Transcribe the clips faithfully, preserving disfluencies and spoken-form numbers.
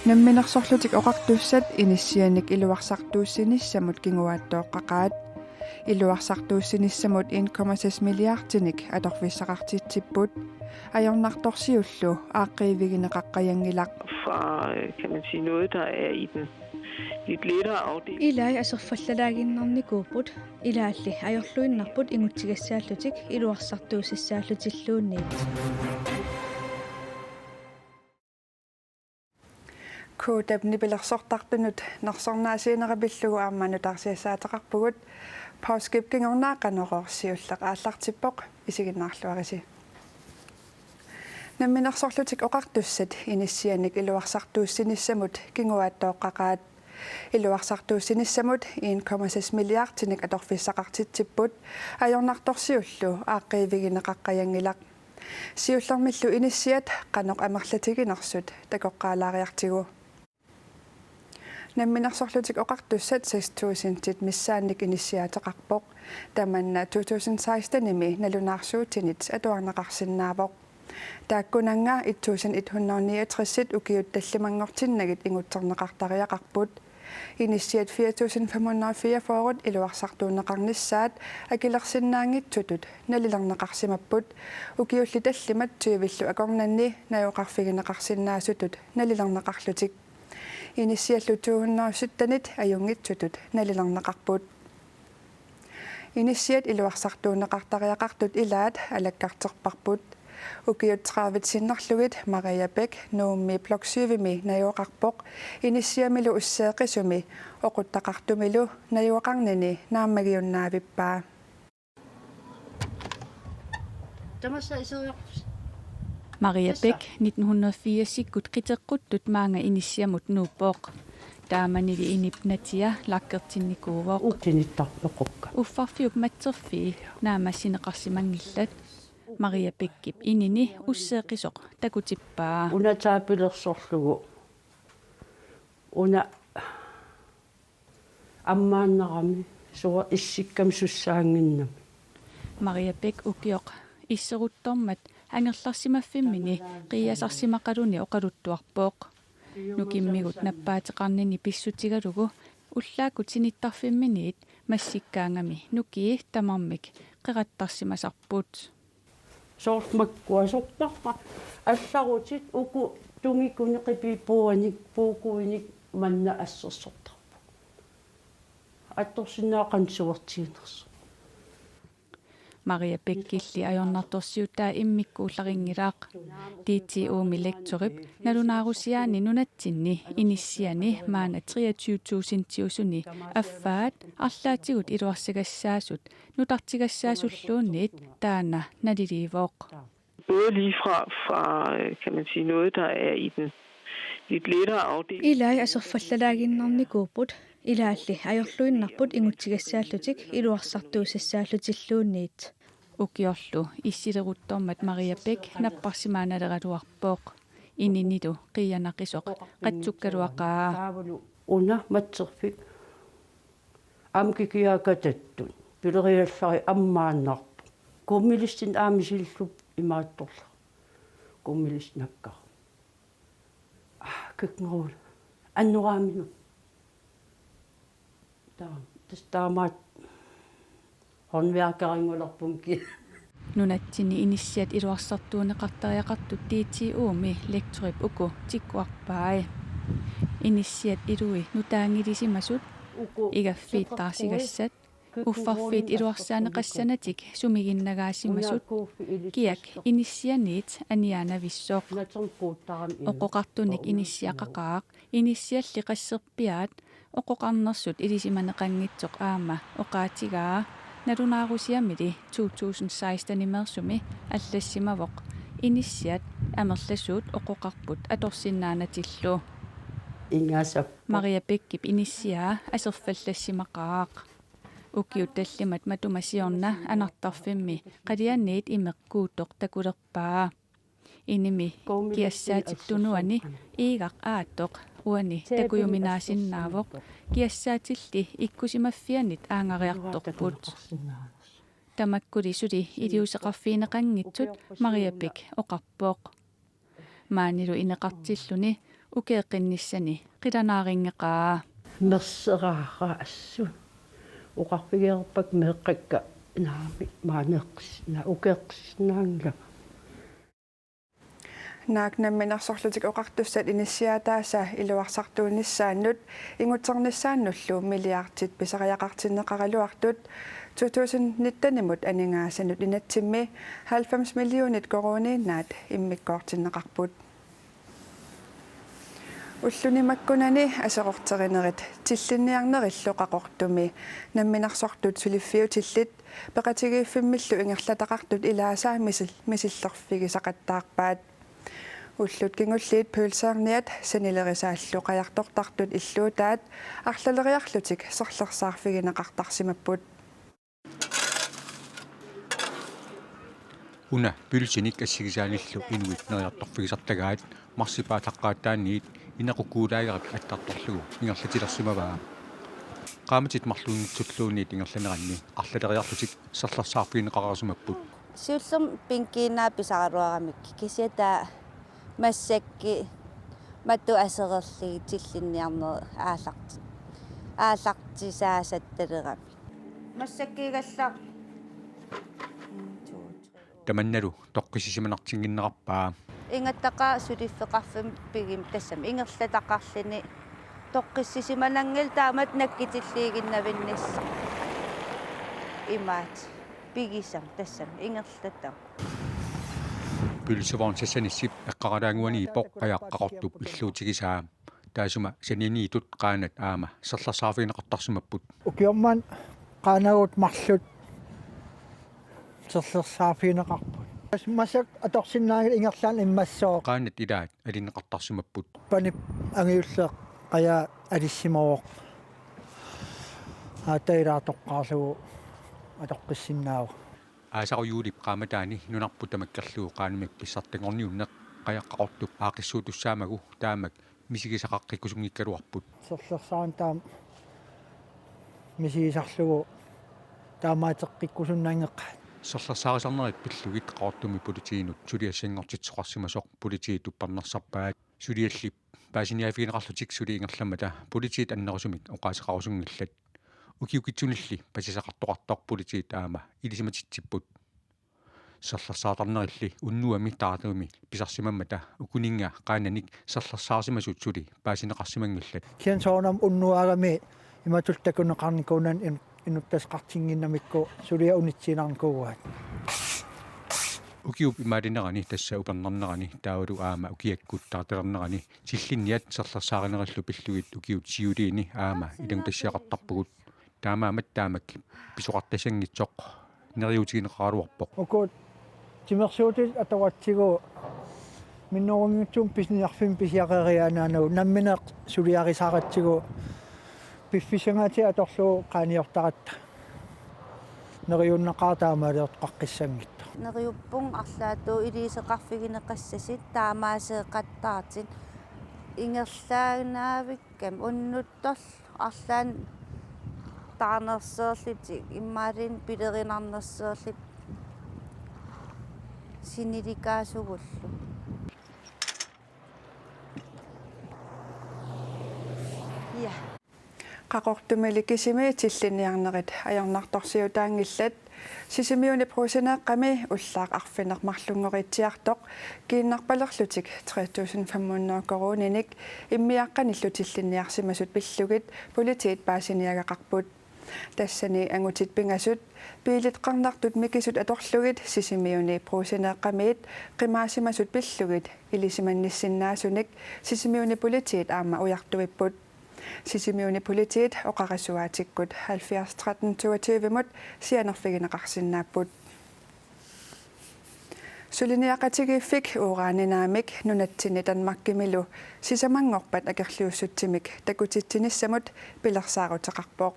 Namminersorlutik Oqartussat inissianik iluarsartuussinissamut kinguaattooqqaqaat. Iluarsartuussinissamut en komma seks milliardinik atorfissaqartitsipput. Ajornartorsiullu aaqqiivigineqaqqajanngilaq. Fra, øh, kan man sige, noget, der er i den lidt lettere afdeling. Ilai aserfallalaaginnarnikuupput, ilaalli ajorluinnarput ingutsigassaallutik iluarsartuussissaallutilluunniit. Kodap nipilersortartunut nersornaasiinera pillugu aamma nutaarsiassaateqarpugut. Poorskip kingorna Qanorooq siulleq aallartippoq, isiginnaarluarisi. Namminersorlutik Oqartussat inissianik iluarsartuussinissamut kinguaattooqqaqaat. Iluarsartuussinissamut en komma seks milliardinik atorfissaqartitsipput, ajornartorsiullu aaqqiivigineqaqqajanngilaq. Siullermillu inissiat qanoq amerlatiginersut takoqqaalaariartigu. Namminersorlutik Oqartussat seks tusindit missaannik inissiaateqarpoq. Tamanna to tusind sekstenimi nalunaarsuutinit atuarneqarsinnaavoq. Taakkunannga et tusind et hundrede niogtres ukiut tallimanngortinnagit ingutserneqartariaqarput. Inissiat fire tusind fem hundrede fireogfyrre iluarsartuunneqarnissaat akilersinnaanngitsutut nalilerneqarsimapput, ukiulli tallimat tyvillu akornanni najugaqarfigineqarsinnaasutut nalilerneqarlutik. Inissiallu to hundrede syttenit ajunngitsutut nalilerneqarput. Inissiat iluarsartuunneqartariaqartut ilaat alakkarterparput. Ukiut tredive sinnerlugit Maria Bech Nuummi Blok syvimi najugaqarpoq, inissiamilu usseeqisumi oquttaqartumilu najugaqarnini naammagiunnaavippai. Maria Bech nitten hundrede firsikkut qiteqquttut maanga inissiamut nuuppoq. Taamanili inip natia lakkertinnikuuvoq. Utinittarpequkka. Uffarfiup matserfii naammassineqarsimanngillat. Maria Bechip inini usseeqisoq takutippaa. Una taapilersorlugu. Una ammaannarami suua issikkami sussaannginnami. Maria Bech ukioq isseruttormat angerlarsimaffimmini qiiasarsimaqaluni oqaluttuarpoq. Nukimmigut nappaateqarnini pissutigalugu ullaakkut sinittarfimminiit massikkaangami nukii tamarmik qerattarsimasarput. Soorlu makkua sortarpa allarutit uku tungikuni qipiippuanik puukuinik manna assersortarput. Attorsinnaaqan suartiinersu. Maria Bechilli ajornartorsiutaa immikkuullarinngilaq. D T U-mi lektorip nalunaarusiaani nunatsinni inissiani maanna treogtyve tusindiusuni affaat arlaatigut iluarsagassaasut nutartigassaasulluunniit taanna naliliivoq. Både lige fra, fra, øh, kan man sige, noget, der er i den lidt lettere afdeling. Ilai aserfallalaaginnarnikuupput, ilaalli ajorluinnarput ingutsigassaallutik iluarsartuussissaallutilluunniit. Ukiorlu issileruttormat Maria Bech napparsimaanaleraluarpoq. Ininilu qiianaqisoq qatsukkaluaqaa. Una matserfik aamma kikiaakatattut pileriallari ammaannarpoq. Kummilissinnut aamma sillup imaattorlaq. Kummilissinnut nakkara. Aa, køkkenrulle. Annoraaminu. Taam, tassa taamaat håndværkerinngulerpunga. Nunatsinni inissiat iluarsartuunneqartariaqartut D T U-mi lektorip uku tikkuarpai. Inissiat ilui nutaanngilisimasut, igaffiit taarsigassat, uffarfiit iluarsaaneqassanatik sumiginnagaasimasut, kiak inissianiit aniaanavissoq. Oqoqartunik inissiaqaqaaq, inissialli qasserpiaat, oqoqarnersut ilisimaneqanngitsoq aamma oqaatigaa, nalunaarusiamili to tusind seksten-imeersumi allassimavoq, inissiat amerlasuut oqoqarput atorsinnaanatillu. Ingasap. Maria Bechip inissiaa aserfallassimaqaaq. Ukiut tallimat matuma siorna anartarfimmi qalianiit imeq Kuutoq takulerpaa. Inimi kiassaatip tunuani Iigaq Aattoq uani takujuminaasinnaavoq, kiassaatilli ikkusimaffiannit aangariartorput. Tamakkuli suli iliuuseqarfigineqanngitsut Maria Bech oqarpoq. Maanilu ineqartilluni ukeeqqinnissani qilanaarinngeqaa. Merseraaraassut oqarfigeerpakka meeqqakka naamik maaneeqqis-, na-, ukeeqqissinnaanngilanga. Naak namminersorlutik oqartussat inissiaataasa iluarsartuunissaannut inguternissaannullu milliardit pisariaqartinneqaraluartut to tusind nittenimut aningaasanut inatsimmi halvfems millionit koruuniinnaat immikkoortinneqarput. Ulluni makkunani aserorterinerit tillinniarnerillu Qaqortumi namminersortut suliffiutillit peqatigiiffimmillu ingerlataqartut ilaasa misil-, misillerfigisaqattaarpaat. Ullut kingulliit pølserniat sanilerisaallu qajartortartut illuutaat arlaleriarlutik serlersaarfigineqartarsimapput. Una pølsinik assigisaanillu inuit neriartorfigisartagaat marsip aallaqqaataaniit Inequ Kuulaagarip attartorlugu ingerlatilersimavaa. Qaammatit marluunngitsulluunniit ingerlaneranni arlaleriarlutik serlersaarfigineqareersimapput. Siullermik pinkiinnaat pisaraluaramik kisianni taava massakkut matut aserorlugit tillinniarnerit aallarti-, aallartisaasattalerammik. Massakkuugallartoq. Tamannalu toqqissisimanartinnginnerarpaa. Ingattaqaaq suliffeqarfimmik pigimmi tassami ingerlataqarluni toqqissisimananngilaq taamatut nakkutilliiginnavinnissaa. Imaattoq pigisama tassami ingerlatama. Pølsevogn Sassanissip eqqaralaannguaniippoq qajaq Qaqortup illuutigisaa. Taassuma saniniittut qaannat aamma serlersaarfigineqartarsimapput. Ukioq manna qaannavut marluk serlersaarfigineqarput. Massakkut atorsinnaanngilaq ingerlaannaq immassooq. Qaannat ilaat alinneqartarsimapput. Panip angajulleq qajaq alissimavoq. Aatsaat ilaa toqqaarlugu atoqqissinnaavoq. Aasaq juulip qaammataani nunarput tamakkerlugu qaannamik pissartanngorniunneq qajaq Qaqortup aaqqissuuttussaammagu taamak misigisaqaqqikkusunngikkaluarput. Serlersaarneq taama misigisarlugu taamaateqqikkusunnaanngikkaat. Serlersaarisarnerit pillugit Qaqortumi politiinut suliassanngortitsisoqarsimasoq politiit uppernarsarpaat. Suliallit paasiniaaffigineqarlutik suli ingerlammata politiit annerusumik oqaaseqarusunngillat. Ukiukitsunilli pasisaqartoqartoq politiit aamma ilisimatitsipput. Serlersaartarnerilli unnuami taartumi pisarsimammata ukuninnga qaannanik serlersaarsimasut suli paasineqarsimanngillat. Kisianni soorunami unnuagami imatut takuneqarnikuunani in-, inuttasaqartinnginnamikku suliaq unitsiinnarnikuuaat. Ukiup imaalinerani tassa upernarnerani taavalu aamma ukiakkut taartalernerani tillinniat serlersaarinerillu pillugit ukiut siuliini aamma ilannguttassiaqartarpugut. Taamaammat taamak pisoqartassanngitsoq neriuutigineqaraluarpoq. Uku timersuutit atoratsigu minnerunngitsumik pisiniarfimmi pisiareeriaannaanagu nammineq suliarisaaratsigu piffissangaatit atorlugu qaaniortaratta. Neriunnaqaaq taamaaliortoqaqqissanngitsoq. Neriuppunga arlaatigut iliuuseqarfigineqassasut taamaaseeqattaartut ingerlaannaavikkami unnuttorlu arlaannik taarnerseerlutik imaluunniit pilerinarnerseerlutik sinilikaasugullu. Ja. Qaqortumili kisimi tillinniarnerit ajornartorsiutaanngillat. Sisimiuni Brugseneeqqami ullaaq arfineq-marlunngoriitsiartoq kiinnarpalerlutik tre tusind fem hundrede koruuninik immiaqqanillu tillinniarsimasut pillugit politiit paasiniagaqarput. Tassani angutit pingasut biilit qernertut mikisut atorlugit Sisimiuni Brugseneeqqamiit qimaasimasut pillugit ilisimannissinnaasunik Sisimiuni politiit aamma ujartuipput. Sisimiuni politiit oqarasuaatikkut halvfjerds tretten toogtyve-mut sianerfigineqarsinnaapput. Suliniaqatigiiffik Uraninaamik nunatsinni Danmarkimilu sisamanngorpat akerliussutsimik takutitsinissamut pilersaaruteqarpoq.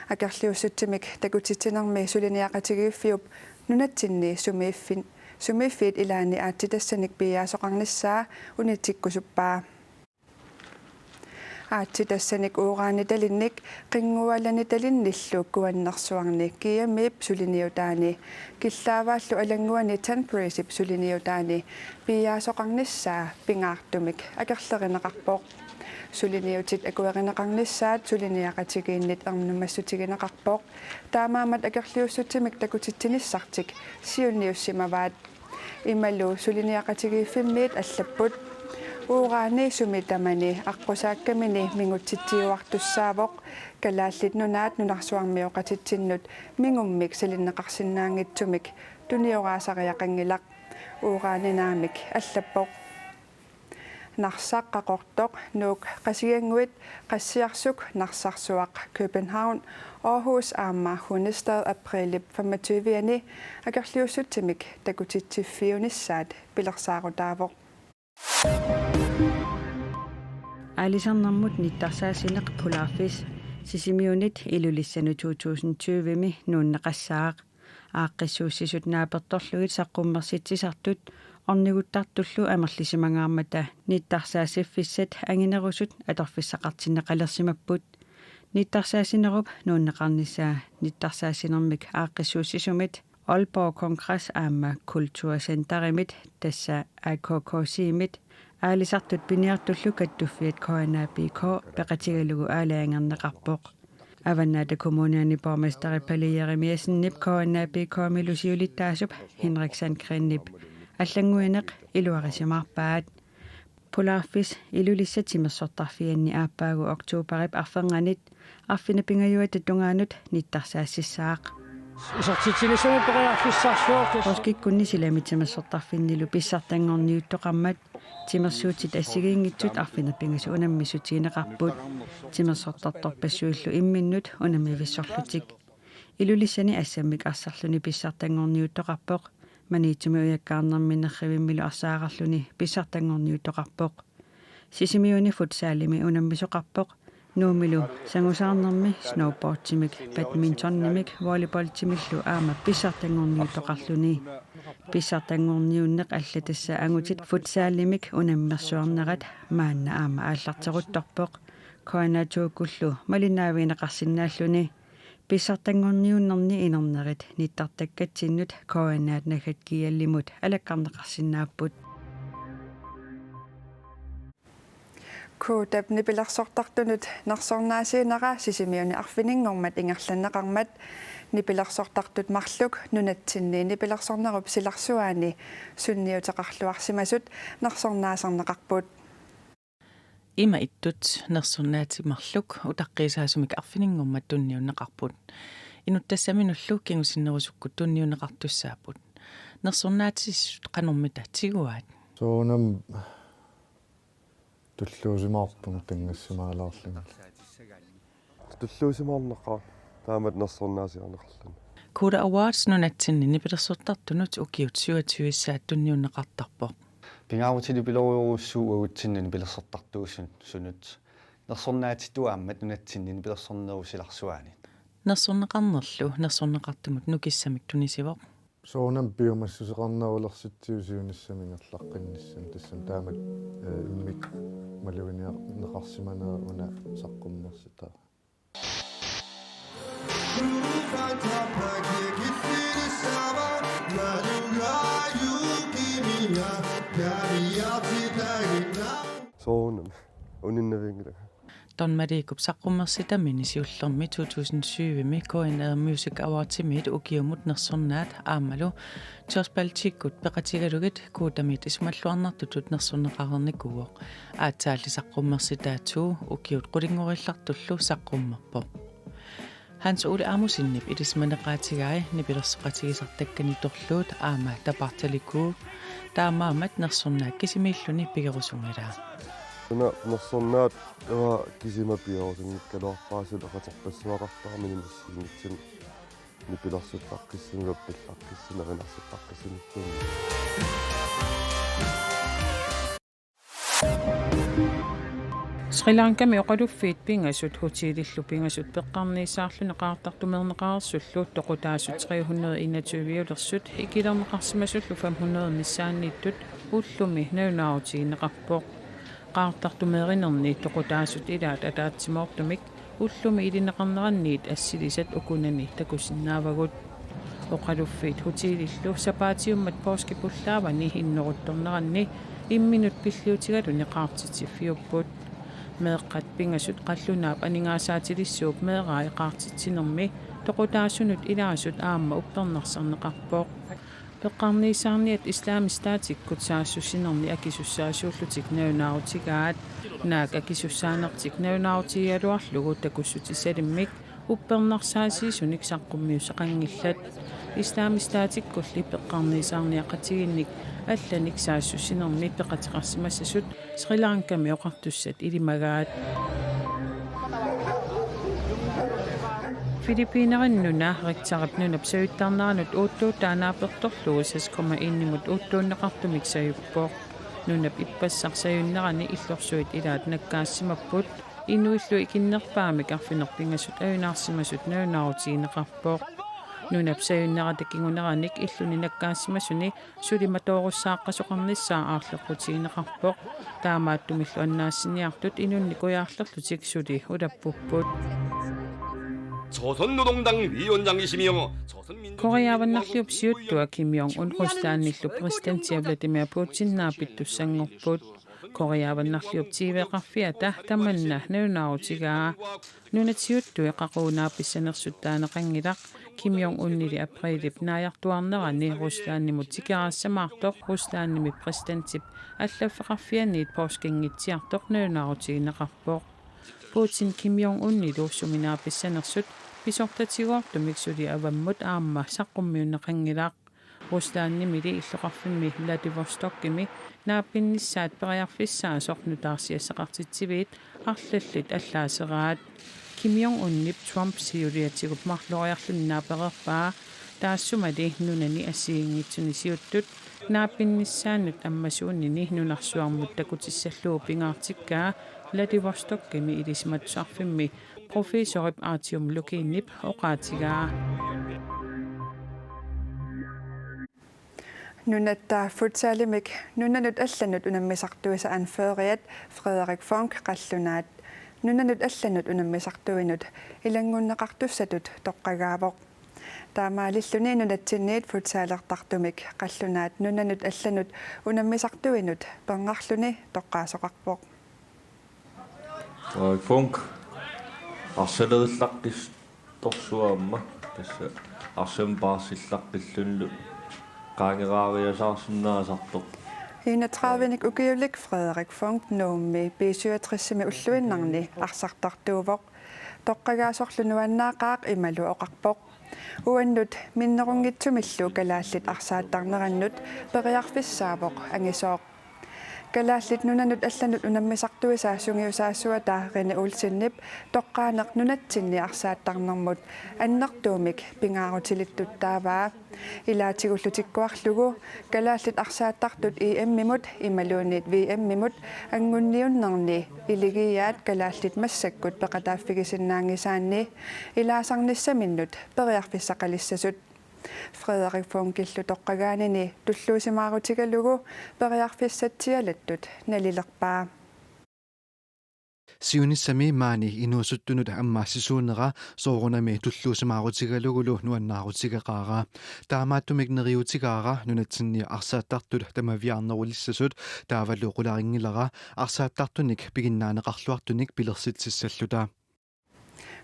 Akerliussutsimik takutitsinermi suliniaqatigiiffiup nunatsinni sumiiffin-, sumiiffiit ilaanni aatsitassanik piiaasoqarnissaa unitsikkusuppaa. Aatsitassanik uranitalinnik qinngualanitalinnillu Kuannersuarni Kiamip suliniutaani, Killaavaallu Alannguani Tanbreezip suliniutaani piiaasoqarnissaa pingaartumik akerlerineqarpoq. Suliniutit akuerineqarnissaat suliniaqatigiinnit ernumassutigineqarpoq. Taamaammat akerliussutsimik takutitsinissartik siunniussimavaat. Imalu suliniaqatigiiffimmiit allapput: Urani sumi tamani aqqusaakkamini mingutsitsiuartussaavoq. Kalaallit Nunaat nunarsuarmioqatitsinnut mingummik salinneqarsinnaanngitsumik tunioraasariaqanngilaq, urani naamik allappoq. Narsaq, Qaqortoq, Nuuk, Qasigiannguit, Qassiarsuk, Narsarsuaq, København, Aarhus aamma Hundested aprilip femogtyve-ani akerliussutsimik takutitsiffiunissaat pilersaarutaavoq. Aalisarnermut nittarsaassineq Polarfest Sisimiunit Ilulissani to tusind tyve-mi nuunneqassaaq. Aaqqissuussisut naapertorlugit saqqummersitsisartut orniguttartullu amerlisimangaarmata nittarsaassiffissat anginerusut atorfissaqartinneqalersimapput. Nittarsaassinerup nuunneqarnissaa nittarsaassinermik aaqqissuussisumit Aalborg Kongres aamma Kulturcenterimit, tassa A K K C-mit, aalisartut piniartullu kattuffiat K N A B K peqatigalugu aalajangerneqarpoq. Avannaata Kommuniani borgmesteri Palle Jerimiassenip K N A B K-milu siulittaasup Henrik Sandgreenip allannguineq iluarisimaarpaat. Polarfest Ilulissat timersortarfianni aappaagu oktoberip arfernganit arfineq-pingajuata tungaanut nittarsaassissaaq. Isertitsinissamut periarfissarsiortut. Poorskikkunni silami timersortarfinnilu pissartanngorniuttoqarmat timersuutit assigiinngitsut arfineq-pingasut unammissutigineqarput, timersortartorpassuillu imminnut unammivissorlutik. Ilulissani assammik arsarluni pissartanngorniuttoqarpoq, Maniitsumi ujakkaarnermi nerrivimmilu arsaararluni pissartanngorniuttoqarpoq. Sisimiuni futsalimi unammisoqarpoq, Nuummilu sangusaarnermi snowboardimik, badmintonimik, volleyballtimillu aamma pissartanngorniuttoqarluni. Pissartanngorniunneq allatassa angutit futsalimik unammersuarnerat maanna aamma aallarteruttorpoq, K N A B K-llu malinnaavigineqarsinnaalluni. Pissartanngorniunnerni inernerit nittartakkatsinnut K N A-t Nagat G L-imut alakkarneqarsinnaapput. Kuutap nipilersortartunut nersornaasiinera Sisimiuni arfininngormat ingerlanneqarmat nipilersortartut marluk nunatsinni nipilersornerup silarsuaani sunniuteqarluarsimasut nersornaasarneqarput. Ima ittut nersornaatit marluk utaqqiisaasumik arfininngormat tunniunneqarput. Inuttassaminnullu kingusinnerusukkut tunniunneqartussaapput. Nersornaatissut qanormita tiguaat? Soorunami tulluusimaarpunga tanngassimaalaarlunga. Tulluusimaarnaqaaq taamatut nersornaasiarneqarluni. Kuula Awards nunatsinni nipilersortartunut ukiut syvogtyve-ssaat tunniunneqartarpoq. Pingaarutilik pilorujussuuvoq uagutsinnut nipilersortartuusunut nersornaatitut aamma nunatsinni nipilersornerup silarsuaani. Nersorneqarnerlu nersorneqartumut nukissamik tunisivoq. Soorunami piumassuseqarnerulersitsivoq siunissami ingerlaqqinnissami, tassami taamatut, eh, immikkut maluginiarneqarsimanera una saqqummersitaa. Soorunami uninnavianngilanga. Don Maliikup saqqummersitamini siullermi to tusind syv-imi K N R Music Awardsimit ukiumut nersornaat aammalu Josh Baltikkut peqatigalugit Kuutamiit isumalluarnartutut nersorneqareernikuuvoq. Aatsaalli saqqummersitaa to ukiut qulinngorillartullu saqqummerpoq. Hans Ole Amossenip ilisimaneqaatigai nipilersoqatigisartakkani torluut aamma tapartalikuu, taamaammat nersornaat kisimiilluni pigerusunngilaa. Una nersornaat uanga kisima pigerusunngikkaluarpara, suli qaterpassuaqartarami nunassinngitsuni nipilersuttaqqissamik, pappiallaqqissamik, erinarsuttaqqissamilluunniit. Sri Lankami oqaluffiit pingasut hotelillu pingasut peqqarniisaarluni qaartartumeerneqareersullu toqutaasut tre hundrede enogtyve-ulersut ikilerneqarsimasullu fem hundrede missaanniittut ullumi nalunaarutigineqarpoq. Qaartartumeerinerni toqutaasut ilaat ataatsimoortumik ullumi ilineqarneranniit assilisat ukunani takusinnaavagut. Oqaluffiit hotelillu sapaatiummat poorskip pullaavani inneruttorneranni imminut pilliutigaluni qaartitsiffiupput. Meeqqat pingasut qallunaap aningaasaatilissuup meeraa eqaartitsinermi toqutaasunut ilaasut aamma uppernarsarneqarpoq. Peqqarniisaarniat Islamisk Statikkut saassussinerni akisussaasuullutik nalunaarutigaat. Naak akisussaanertik nalunaarutigigaluarlugu takussutissalimmik uppernarsaasiisunik saqqummiussaqanngillat. Islamisk Statikkulli peqqarniisaarniaqatigiinnik allanik saassussinermi peqateqarsimassasut Sri Lankami oqartussat ilimagaat. Filippiinerminnut Richterip nunap sajuttarneranut uuttuuttaa naapertorlugu seks komma enimut uuttuunneqartumik sajuppoq. Nunap ippassaq sajunnerani illorsuit ilaat nakkaassimapput, inuillu ikinnerpaamik arfineq-pingasut ajunaarsimasut nalunaarutigineqarpoq. Nunap sajunnerata kinguneranik illuni nakkaassimasuni suli matoorussaaqasoqarnissaa aarleqqutigineqarpoq. Taamaattumillu annaassiniartut inunnik ujaarlerlutik suli ulappupput. 조선노동당 위원장이시며 조선민주주의 Korea Avannarliup siuttua Kim Jong-un Ruslandillu præsidentiat Vladimir Putin naapittussanngorput. Korea Avannarliup T V-qarfiata tamanna nalunaarutigaa. Nunat siuttui qaqugu naapissanersut taaneqanngilaq. Kim Jong-unili aprilip naajartuarnerani Ruslandimut tikerassamaartoq Ruslandimi præsidentip allaffeqarfianiit poorskinngitsiartoq nalunaarutigineqarpoq. Putin Kim Jong-unilu sumi naapissanersut pisortatigoortumik suli avammut aamma saqqummiunneqanngilaq. Ruslandimili illoqarfimmi Vladivostokimi naapinnissaat periarfissaasoq nutaarsiassaqartitsiviit arlallit allaaseraat. Kim Jong-unip Trump siuliatigut marloriarluni naapereerpaa, taassumali nunani assigiinngitsuni siuttut naapinnissaannut ammasuunini nunarsuarmut takutissallugu pingaartikkaa Vladivostokimi ilisimatusarfimmi professorip Artyom Lukinip oqaatigaa. Nunatta futsalimik nunanut allanut unammisartuisa anføreriat Frederik Funch qallunaat nunanut allanut unammisartuinut ilanngunneqartussatut toqqagaavoq. Taamaalilluni nunatsinniit futsalertartumik qallunaat nunanut allanut unammisartuinut pernarluni toqqaasoqarpoq. Frederik Funch, arsalerillaqqissorsuarma, tassa arsamik paarsillaqqillunilu qaangeraariasaarsinnaasartoq. Enogtredivenik ukiulik Frederik Funch Nuummi B syvogtresimi ulluinnarni arsartartuuvoq. Toqqagaasorlu nuannaaqaaq imalu oqarpoq: Uannut minnerunngitsumillu kalaallit arsaattarnerannut periarfissaavoq angisooq. Kalaallit nunanut allanut unammisartuisa sungiusaasuata Rene Olsenip toqqaaneq nunatsinni arsaattarnermut annertuumik pingaarutilittut taavaa. Ilaatigullu tikkuarlugu kalaallit arsaattartut E M-imut imaluunniit V M-imut anngunniunnerni iligiiaat kalaallit massakkut peqataaffigisinnaanngisaanni ilaasarnissaminnut periarfissaqalissasut. Frederik Funchillu toqqagaanini tulluusimaarutigalugu periarfissatsialattut nalilerpaa. Siunissami maani inuusuttunut ammaassisuunera soorunami tulluusimaarutigalugulu nuannaarutigeqaara. Taamaattumik neriuutigaara nunatsinni arsaattartut tamaviaarnerulissasut taavalu qularinngilara arsaattartunik piginnaaneqarluartunik pilersitsissalluta.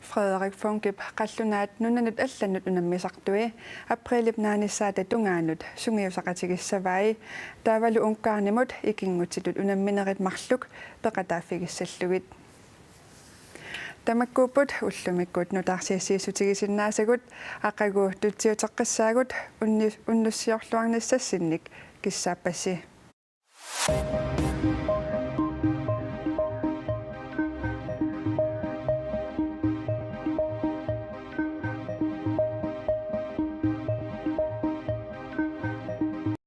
Frederik Funchip qallunaat nunanut allanut unammisartui aprilip naanissaata tungaanut sungiusaqatigissavai, taavalu Ungarnimut ikinngutitut unamminerit marluk peqataaffigissallugit. Tamakkuupput ullumikkut nutaarsiassiissutigisinnaasagut, aqagu tutsiuteqqissaagut unni-, unnussiorluarnissassinnik kissaappassi.